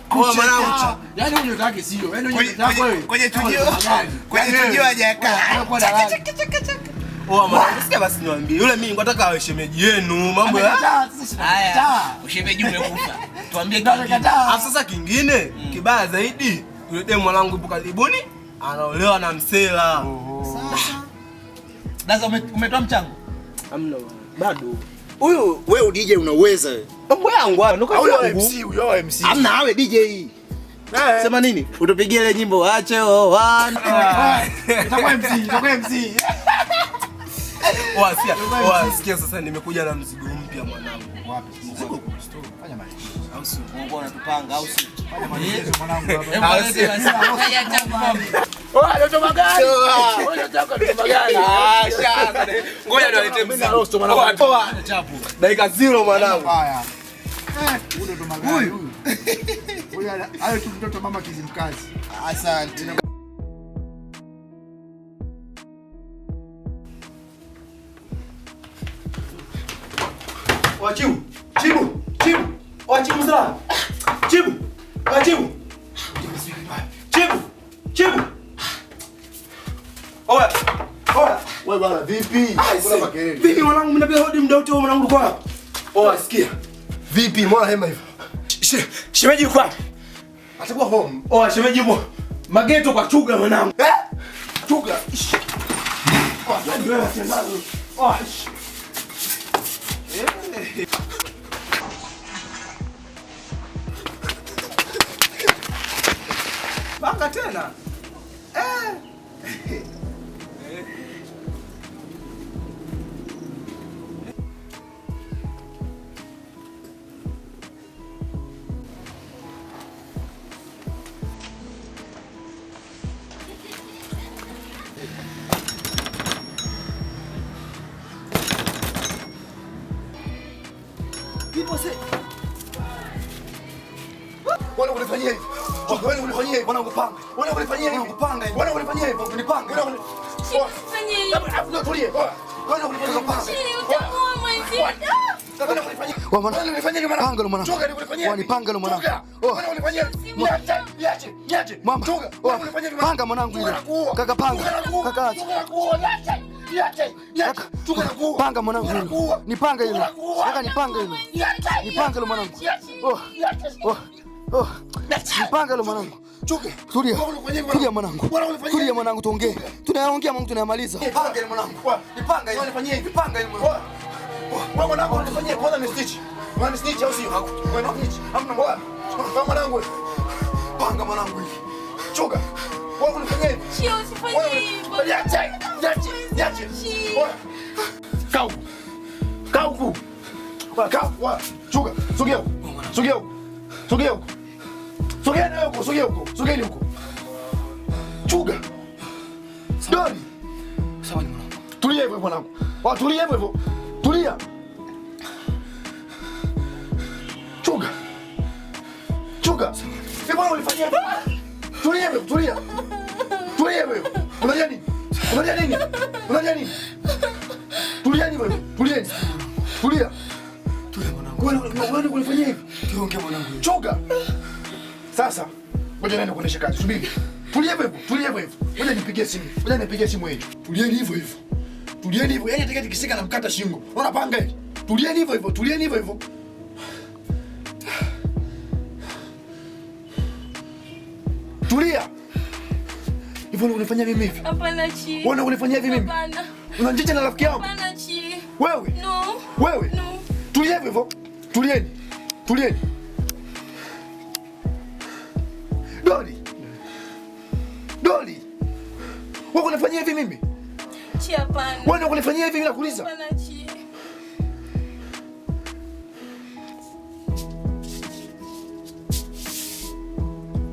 kwa mwanangu. Yaani huyo nyota yake sio. Yaani nyota yako wewe. Kwenye tujio. Kwenye tujio hajakaa. Oh mwanangu, sikia basi niwaambie. Yule mimi nataka awe shemeji yenu. Mambo ya. Haya. Ushemeji umekufa. Tuambie kingine. Alafu sasa kingine kibaya zaidi, yule demu mwanangu yupo karibuni anaolewa na msela. Sasa. Sasa umetoa mchango? Hamna bado. Huyu wewe DJ unaweza wewe. Mambo yangu haya, ndio huyo MC, huyo MC. Hamna awe DJ. Sema nini? Utupigie ile nyimbo ache one. Itakuwa MC, itakuwa MC. Wasikia sasa nimekuja na mzigo mpya mwanangu. Wapi? Mzigo kwa store. Fanya maelezo. Au si Mungu anatupanga au si? Fanya maelezo mwanangu hapa. Oa, ndoto magari. Wewe unataka ndoto magari. Ah, sasa. Ngoja niwalete mzigo. Oa, dakika 0 mwanangu. Haya. Huyu ndoto magari huyu. Huyu hayo tu mtoto mama Kizimkazi. Asante. Oa, Chibu. Chibu. Chibu. Oa, Chibu sala. Chibu. Oa, Chibu. Chibu. Chibu. Oa. Oa. Wewe bwana vipi? Kuna makelele. Vipi mwanangu mimi napiga hodi muda wote mwanangu uko wapi? Oa, sikia. Vipi mbona hema hivyo? Shemeji yuko wapi? Atakuwa home. Oa, shemeji yupo. Mageto kwa Chuga mwanangu. Eh? Chuga. Oa, wewe unasemaje? Oa. Panga tena. Vipo se. Wewe unanifanyia hivi. Wewe unanifanyia hivi. Mwanangu panga. Wewe unanifanyia hivi. Panga hivi. Wewe unanifanyia hivi. Nipanga. Wewe tulie. Wewe unanifanyia panga. Utamuua mwenzio. Panga lo mwanangu. Wanipanga lo mwanangu. Wewe unanifanyia. Niache, niache, niache. Mama. Wewe unanifanyia hivi. Panga mwanangu ile. Kaka panga. Kaka acha. Niache. Niache. Niache. Panga mwanangu hilo. Nipanga hilo. Kaka nipanga hilo. Nipanga hilo mwanangu. Oh. Oh. Oh. Nipanga hilo mwanangu. Chuka. Tulia. Tulia mwanangu. Tulia mwanangu tuongee. Tunayaongea mwanangu tunayamaliza. Nipanga hilo mwanangu. Nipanga hilo. Unanifanyia hivi. Nipanga hilo mwanangu. Wewe mwanangu unanifanyia kwanza ni stitch. Wewe ni stitch au sio? Wewe ni stitch. Hamna mbona. Wewe mwanangu. Panga mwanangu hivi. Chuka. Wewe unanifanyia hivi. Chio usifanye hivyo. Niache. Niache. Niache. Kau. Kau. Kau. Chuka. Sogea. Sogea. Sogea. Sogea na huko, sogea huko. Sogea huko. Chuka. Dori. Sawa ni mwanangu. Tulia hivyo mwanangu. Tulia hivyo hivyo. Tulia. Chuka. Chuka. Mbona ulifanyia hivi? Tulia hivyo, tulia. Tulia hivyo. Unalia nini? Unalia nini? Unalia nini? Tulia hivyo. Tulia. Tulia. Tulia mwanangu. Wewe ulifanyia hivi? Tuongee mwanangu. Chuka. Sasa ngoja nenda kuonesha kazi. Subiri. Tulia hivyo, tulia hivyo hivyo. Ngoja nipigie simu. Ngoja nipigie simu hiyo. Tulieni hivyo hivyo. Tulieni hivyo. Yaani tiketi kisika na mkata shingo. Unaona panga hili? Tulieni hivyo hivyo, tulieni hivyo hivyo. Tulia. Hivyo unanifanyia mimi hivi? Hapana chi. Wewe unanifanyia hivi mimi? Hapana. Unanijicha na rafiki yangu? Hapana chi. Wewe? No. Wewe? No. Tulia hivyo hivyo. Tulieni. Tulieni. Dori. Dori. Wewe unanifanyia hivi mimi? Chi hapana. Wewe unanifanyia hivi mimi nakuuliza? Hapana chi.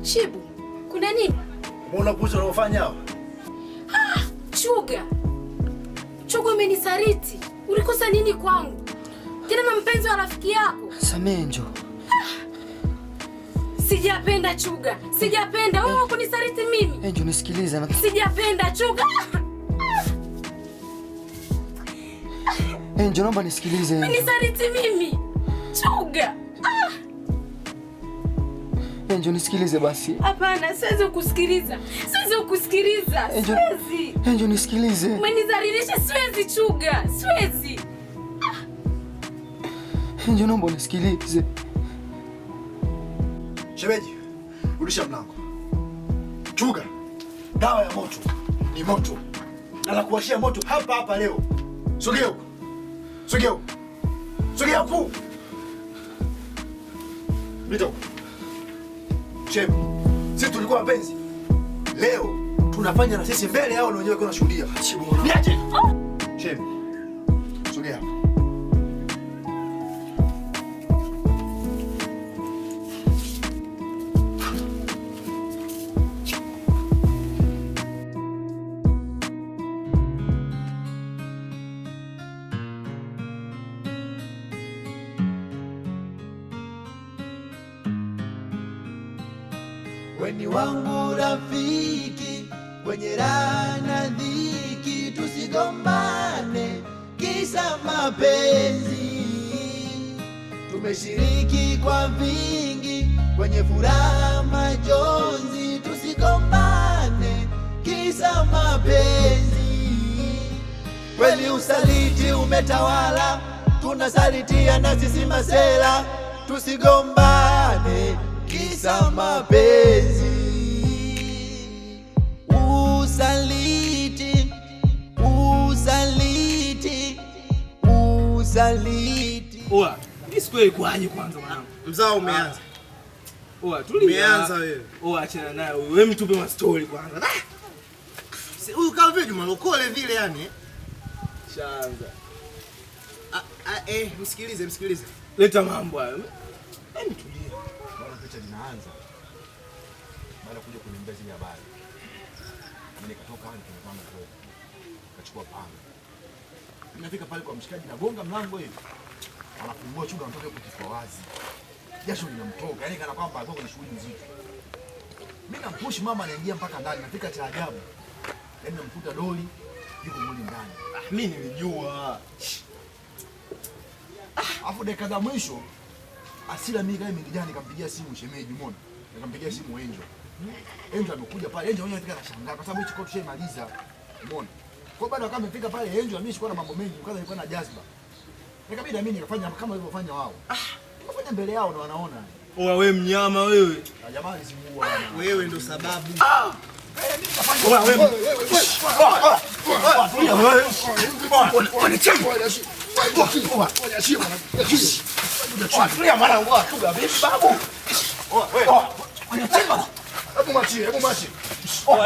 Chibu, kuna nini? Mbona kuzo unaofanya hapa? Ah, Chuga. Chuga umenisaliti. Ulikosa nini kwangu? Tena na mpenzi wa rafiki yako. Samehe njo. Sijapenda Chuga. Sijapenda. Wewe ukunisaliti mimi. Njo nisikilize na Sijapenda Chuga. Njo naomba nisikilize. Umenisaliti mimi. Chuga. Njo nisikilize basi. Hapana, siwezi kukusikiliza. Siwezi kukusikiliza. Siwezi. Njo nisikilize. Umenizalilisha, siwezi Chuga. Siwezi. Njo naomba nisikilize. Shemeji, rudisha mlango. Chuga, dawa ya moto ni moto. Na nakuwashia moto hapa hapa leo. Sogea huko. Sogea huko. Sogea huko. Leta huko. Shemeji, sisi tulikuwa wapenzi. Leo tunafanya na sisi mbele yao na wenyewe kuna shuhudia. Niache. Shemeji, sogea hapa. Weni wangu rafiki, kwenye raha na dhiki, tusigombane kisa mapenzi. Tumeshiriki kwa vingi, kwenye furaha majonzi, tusigombane kisa mapenzi. Kweli usaliti umetawala, tunasalitia na sisi masela, tusigombane kisa mapenzi. Usaliti, usaliti, usaliti. Oa, hii siku ilikuwaje kwanza mwanangu? Mzao umeanza. Oa, tulia. Umeanza wewe. Oa, achana naye wewe. Wewe mtupe ma story kwanza. Huyu kama vile Juma Lokole vile yani. Shaanza. Msikilize, msikilize. Leta mambo hayo. Hebu tulia. Naona picha linaanza. Baada kuja kuniambia zile habari. Mimi nikatoka hapo nimepanga kweli. Nikachukua panga. Nafika pale kwa mshikaji nagonga mlango hivi. Anafungua Chuga anatoka huko kifua wazi. Jasho linamtoka, yani kana kwamba alikuwa kwenye shughuli nzito. Mimi nampush mama anaingia mpaka ndani, nafika cha ajabu. Yaani namkuta doli yuko mule ndani. Mimi nilijua. Alafu dakika za mwisho asila mimi kama imejaa nikampigia simu shemeji umeona? Nikampigia simu Angel. Angel amekuja pale, Angel mwenyewe anafika anashangaa kwa sababu hichi kitu tushaimaliza. Umeona? Kwa baada kama amefika pale Angel mimi sikuwa na mambo mengi, kwanza nilikuwa na jazba. Nikabidi mimi nikafanya kama walivyofanya wao. Nikafanya mbele yao na wanaona. Oa wewe mnyama wewe. Na jamaa alizingua. Wewe ndo sababu. Oa wewe. Tulia mwanangu, Chuga vipi babu? Hebu machie, hebu machie.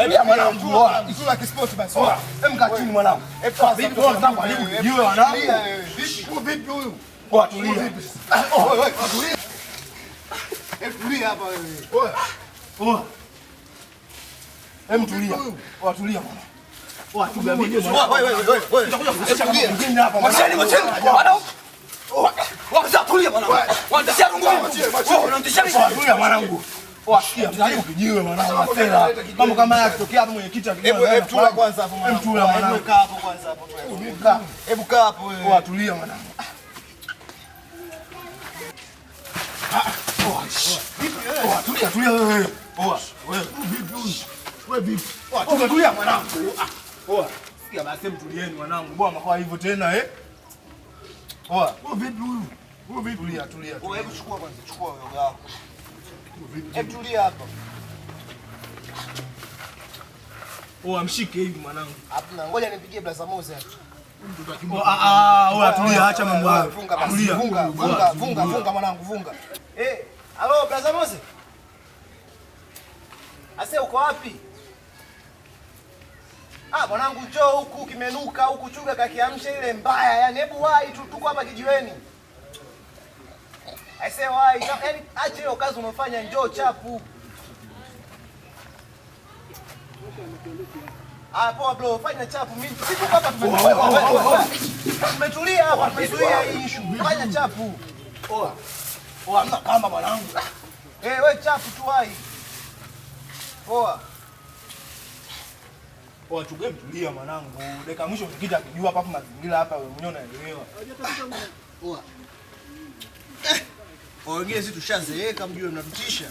Tulia mwanangu, sura kisport basi. Hebu kaa chini mwanangu. Vipi wewe unataka kuharibu kijiwe mwanangu? Vipi huyu? Oa tulia. Wewe tulia. Hebu tulia hapa wewe. Oa. Oa. Hebu tulia. Oa tulia mwanangu. Oa Chuga vipi mwanangu? Wewe wewe wewe. Tutakuja kucheza mwingine hapa. Mwacheni, mwacheni. Wanao. Wacha tulia mwanangu. Wanatishia rungu. Wewe unanitishia mimi. Tulia mwanangu. Oa sikia, mtaharibu kijiwe mwanangu masela. Mambo kama haya yakitokea hapo mwenyekiti akijua. Hebu tulia kwanza hapo mwanangu. Hebu tulia mwanangu. Hebu kaa hapo kwanza hapo. Hebu kaa hapo wewe. Oa tulia mwanangu. Oa tulia tulia wewe. Oa wewe. Vipi huyu? Wewe vipi? Oa tulia tulia mwanangu. Oa sikia basi mtulieni mwanangu. Bwana kwa hivyo tena eh. Oa wewe vipi huyu? Wewe vipi? Tulia tulia. Wewe hebu chukua kwanza, chukua wewe wako. Hebu tulia hapa. Oa mshike hivi mwanangu. Hapana, ngoja nipigie Blaza Mose hapa. Oa tulia, acha mambo hayo. Funga basi. Funga, funga, funga, funga mwanangu, funga. Eh, halo Blaza Mose. Ase uko wapi? Ah, mwanangu njoo huku kimenuka huku Chuga kakiamsha ile mbaya. Yaani hebu wahi tu tuko hapa kijiweni. Aise wahi, yaani acha hiyo kazi unofanya njoo chapu. Ah, poa bro, fanya chapu mimi. Sisi tuko hapa tumetulia hapa, tumezuia hii issue. Fanya chapu. Oa. Oa hamna kama mwanangu. Eh, wewe chapu tu wahi. Poa. Oa Chuga mtulia mwanangu. Dakika mwisho mwenyekiti akijua hapa mazingira hapa wewe mwenyewe unaelewa. Oa. Oa wengine sisi tushazeeka mjue mnatutisha.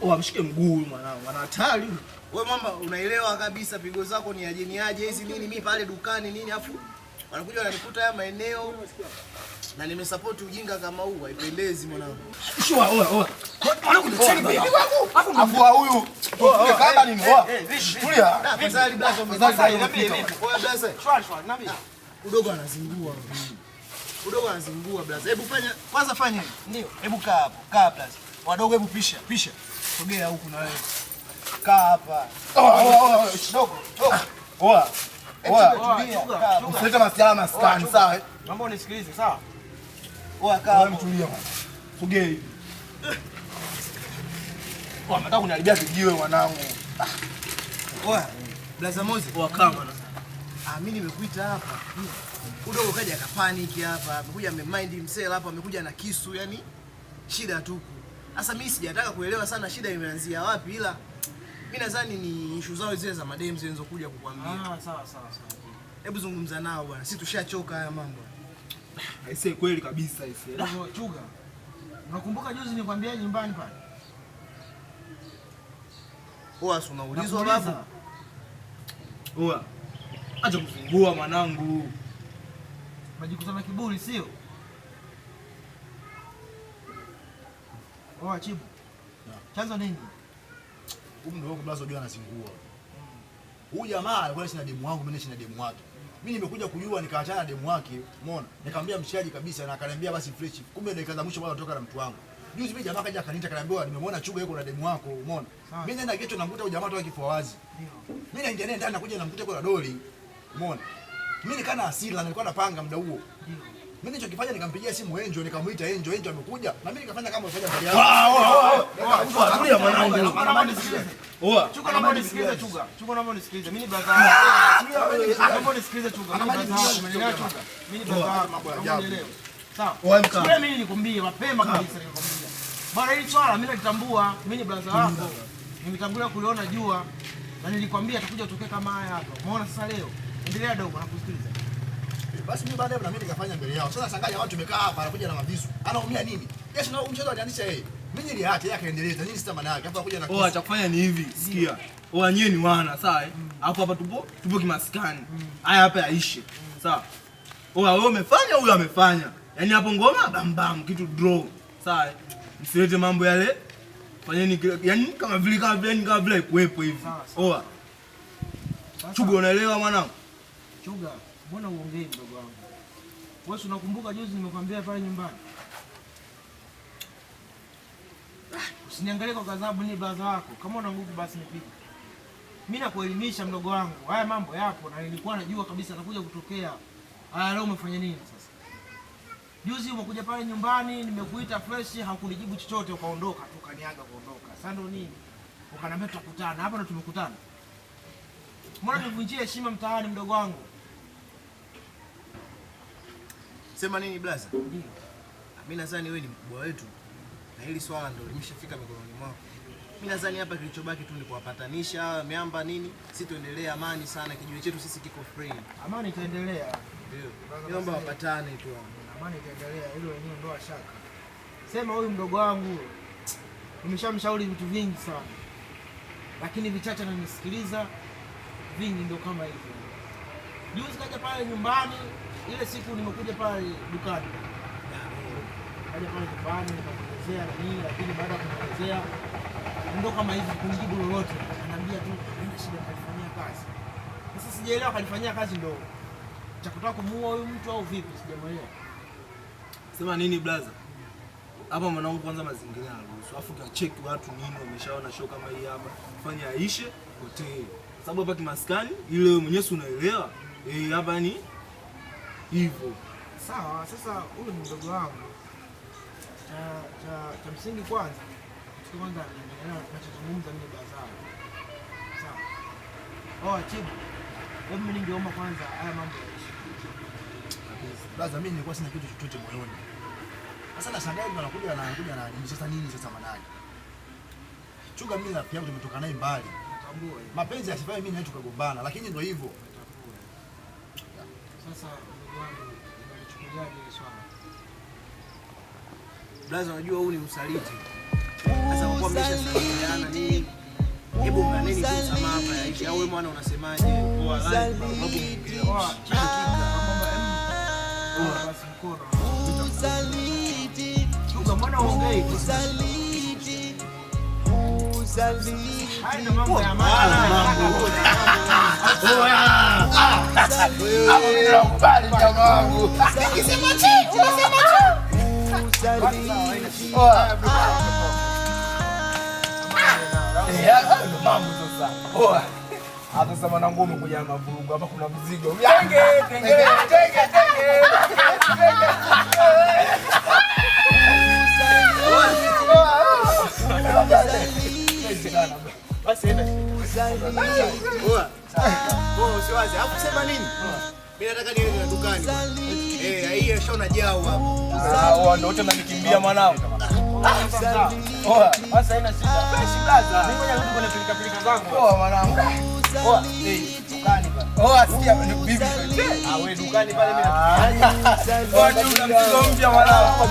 Oa mshike mguu huyu mwanangu, ana hatari. Wewe mama unaelewa kabisa pigo zako ni aje ni aje hizi nini mimi pale dukani nini afu wanakuja wananikuta haya maeneo na nimesupport ujinga kama huu haipendezi mwanangu. Shua oa oa. Mwanangu ni chini bibi wangu. Afu huyu tufike kama nini oa. Tulia. Afadhali blaza Afadhali Oa blaza. Shwari shwari, niambie. Udogo anazingua. Udogo anazingua blaza. Hebu fanya kwanza fanya hivi. Ndio. Hebu kaa hapo. Kaa blaza. Wadogo hebu pisha, pisha. Sogea huku na wewe. Kaa hapa. Oa oa oa. Dogo, dogo. Oa. Oa. Tulia. Usilete masiala maskani sawa. Naomba unisikilize sawa? Oa kaa hapo. Mtulia mwana. Sogea hivi. Oa nataka kuniharibia kijiwe mwanangu. Oa. Blaza Mose. Oa kaa mwana. Ah, mimi nimekuita hapa. Udogo kaja akapaniki hapa, amekuja amemind msela hapa, amekuja na kisu, yani shida tupu. Sasa mimi sijataka kuelewa sana shida imeanzia wapi, ila mimi nadhani ni issue zao zile za madem zilizokuja kukwambia. Ah, sawa sawa sawa. Hebu zungumza nao bwana, sisi tushachoka haya mambo. Aisee kweli kabisa aisee. Dogo Chuga. Unakumbuka juzi nilikwambia nyumbani pale? Poa, si unaulizwa babu? Oa. Acha kuzingua mwanangu. Unajikuta kiburi sio? Oa Chibu. Chanzo nini? Huyu ndio wangu blaza unajua anazingua. Huyu jamaa alikuwa anaishi na demu wangu, mimi naishi na demu wake. Mimi nimekuja kujua nikaachana na demu wake, umeona? Nikamwambia mshaji kabisa na akaniambia basi fresh. Kumbe dakika za mwisho bado natoka na mtu wangu. Juzi mimi jamaa kaja akaniita akaniambia nimemwona Chuga yuko na demu wako, umeona? Mimi nenda gecho namkuta huyu jamaa toka kifua wazi. Mimi naingia naye ndani nakuja namkuta yuko na doli. Umeona? Mimi nikana hasira na nilikuwa napanga muda huo. Mimi nilichokifanya nikampigia simu Enjo, nikamuita Enjo, Enjo amekuja na mimi nikafanya kama ulifanya mbele yangu. Tulia mwanangu. Naomba nisikilize. Oa. Chuga, naomba nisikilize Chuga. Chuga, naomba nisikilize. Mimi ni brother wako. Naomba nisikilize Chuga. Mimi ni brother wako. Umeelewa Chuga? Mimi ni brother wako. Mambo ya ajabu. Sawa. Wewe mkama. Wewe mimi nilikwambia mapema kabisa nilikwambia. Bwana hili swala mimi nalitambua, mimi ni brother wako. Nimetangulia kuliona jua na nilikwambia atakuja kutokea kama haya hapa. Umeona sasa leo? Endelea dogo, nakusikiliza. Basi mimi baadaye na mimi nikafanya mbele yao. Sasa nashangaa watu tumekaa hapa anakuja na mavisu. Anaumia nini? Yes, na mchezo alianzisha yeye. Mimi niliacha yeye akaendeleza. Nini sasa maana yake? Hapa kuja na Oh, acha kufanya ni hivi, sikia. Oh, nyie ni wana, sawa eh? Hapo hapa tupo kimaskani. Haya hapa yaishe. Sawa. Oh, wewe umefanya, huyu amefanya. Yaani hapo ngoma bam bam kitu draw. Sawa. Msilete mambo yale. Fanyeni yaani kama vile kuwepo hivi. Oa. Chuga unaelewa mwanangu? Chuga, mbona uongei mdogo wangu? Wewe unakumbuka juzi nimekwambia pale nyumbani? Usiniangalie kwa ghadhabu, ni brother wako. Kama una nguvu basi nipige. Mimi nakuelimisha mdogo wangu. Haya mambo yapo na nilikuwa najua kabisa atakuja kutokea. Haya leo umefanya nini sasa? Juzi umekuja pale nyumbani, nimekuita fresh, hakunijibu chochote ukaondoka tu, ukaniaga kuondoka. Sasa ndo nini? Ukaniambia tutakutana. Hapa ndo tumekutana. Mbona nivunjie heshima mtaani mdogo wangu? Sema nini blaza? Ndio. Mimi nadhani wewe ni mkubwa wetu na hili swala ndio limeshafika mikononi mwako. Mimi nadhani hapa kilichobaki tu ni kuwapatanisha miamba nini, sisi tuendelee amani sana, kijiwe chetu sisi kiko free. Amani itaendelea. Ndio. Naomba wapatane tu. Amani itaendelea, hilo wenyewe ndio shaka. Sema huyu mdogo wangu nimeshamshauri vitu vingi sana. Lakini vichache ananisikiliza, vingi ndio kama hivyo. Juzi kaja pale nyumbani, ile siku nimekuja pale dukani. Kaja pale nyumbani nikamuelezea na nini, lakini baada ya kumuelezea ndio kama hivi kunijibu lolote. Ananiambia tu nina shida kalifanyia kazi. Sasa sijaelewa kalifanyia kazi ndio cha kutaka kumuua huyu mtu au vipi, sijamuelewa. Sema nini blaza? Hapa mwanangu kwanza mazingira yanaruhusu. Alafu kicheki watu nini wameshaona show kama hii hapa. Fanya aishe potee. Sababu hapa kimaskani ile wewe mwenyewe unaelewa. Hapa ni hivyo. Sawa, sasa huyu ni mdogo wangu. Cha msingi kwanza. Kitu kwanza nielewa tunachozungumza mimi bazaar. Sawa. Oh, Chibu. Hebu mimi ningeomba kwanza haya mambo yaishe. Blaza mimi nilikuwa sina kitu chochote moyoni. Sasa nashangaa hivi anakuja na sasa nini sasa maana yake? Chuga mimi na rafiki yangu tumetoka naye mbali. Natambua. Mapenzi yasifanye mimi na yeye tukagombana, lakini ndio hivyo. Sasa ndugu wangu, unalichukuliaje hili swala? Blaza, unajua huu ni usaliti. Sasa kwa kuwa mmeshasalitiana nini? Hebu mnaneni tu msamaha hapa yaishe. Au wewe mwana unasemaje? Poa, basi mkono. Usaliti. Chuga, mbona uongei? Usaliti. Usaliti. Haya ndio mambo ya maana. Hapo mimi nakubali jamaa wangu. Nikisema chi, unasema chi. Usaliti. Hayo ndio mambo sasa. Poa. Hata sasa mwanangu umekuja na mavurugu hapa kuna mzigo. Tenge, tenge, tenge, tenge. Basi enda. Poa. Poa, usiwaze. Hapo sema nini? Mimi nataka niende na dukani. Hii ashaona jao hapo. Ah, ndio wote mnanikimbia mwanangu. Poa, sasa haina shida. Fresh blaza. Mimi ngoja nirudi kwenye pilika pilika zangu. Poa mwanangu. Poa, dukani pale. Poa, sikia ni bibi. Ah, wewe dukani pale mimi na. Poa, chunga mzigo mpya mwanangu.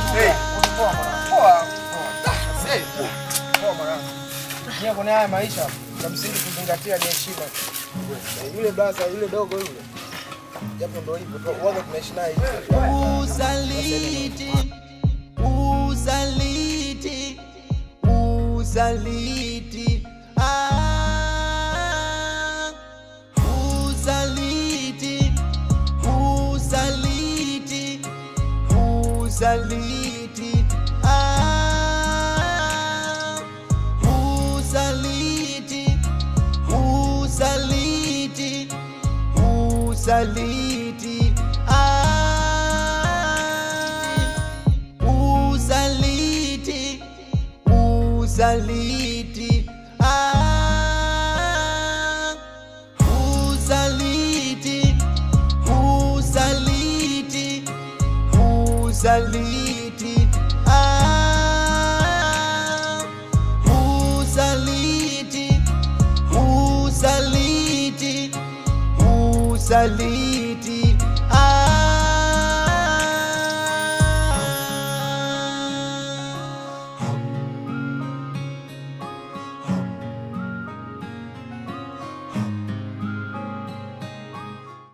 Poa mwanangu. Poa. Poa mwanangu. Mimi kuna haya maisha la msingi kuzingatia ni heshima. Yule blaza, yule dogo yule. Japo ndio hivyo, waga tunaishi naye hivi. Usaliti. Usaliti. Usaliti. Ah. Usaliti. Usaliti. Usaliti. Ah. Usaliti. Usaliti. Usaliti. Ah. Usaliti. Usaliti. Ah. Usaliti. Usaliti. Usaliti. Usaliti, ah, usaliti, usaliti, usaliti.